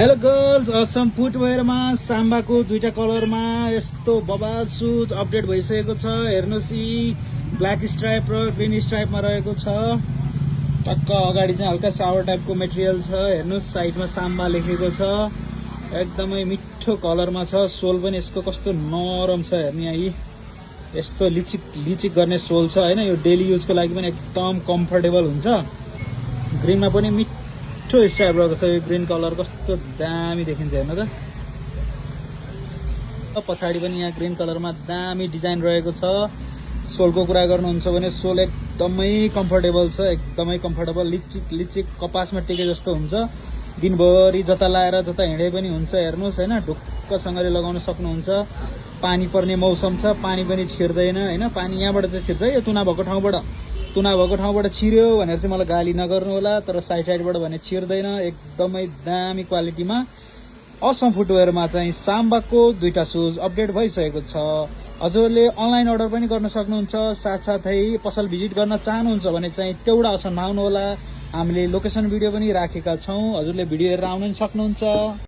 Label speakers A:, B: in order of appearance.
A: Hello girls, Assam फुटवेयरमा साम्बाको दुईटा कलरमा यस्तो बबाल सुज अपडेट भइसकेको छ। हेर्नुहोस्, यी ब्ल्याक स्ट्राइप र ग्रीन स्ट्राइपमा रहेको छ। टक्क अगाडि चाहिँ हल्का सावर टाइपको मेटेरियल छ। हेर्नुहोस्, साइडमा साम्बा लेखेको छ। एकदमै मिठो कलरमा छ। सोल पनि यसको कस्तो नरम छ हेर्नु, यहाँ यी यस्तो लिचिक गर्ने सोल छ हैन। यो डेली युजको लागि पनि एकदम कम्फर्टेबल हुन्छ। ग्रीनमा पनि मिठो स्ट्राइप रहेको छ। यो ग्रीन कलर कस्तो दामी देखिन्छ हेर्नु त। पछाडि पनि यहाँ ग्रीन कलरमा दामी डिजाइन रहेको छ। सोलको कुरा गर्नुहुन्छ भने सोल एकदमै कम्फर्टेबल छ, एकदमै कम्फर्टेबल। लिचिक कपासमा टेके जस्तो हुन्छ। दिनभरि जता लाएर जता हिँडे पनि हुन्छ। हेर्नुहोस् हैन, ढुक्कसँगले लगाउन सक्नुहुन्छ। पानी पर्ने मौसम छ, पानी पनि छिर्दैन हैन। पानी यहाँबाट चाहिँ छिर्छ, यो तुना भएको ठाउँबाट छिर्यो भनेर चाहिँ मलाई गाली नगर्नु होला। तर साइडबाट भने छिर्दैन। एकदमै दामी क्वालिटीमा असम फुटवेयरमा चाहिँ साम्बाको दुईटा सुज अपडेट भइसकेको छ। हजुरले अनलाइन अर्डर पनि गर्न सक्नुहुन्छ। साथसाथै पसल भिजिट गर्न चाहनुहुन्छ भने चाहिँ त्यौडा असम आउनु होला। हामीले लोकेसन भिडियो पनि राखेका छौं। हजुरले भिडियो हेरेर आउन सक्नुहुन्छ।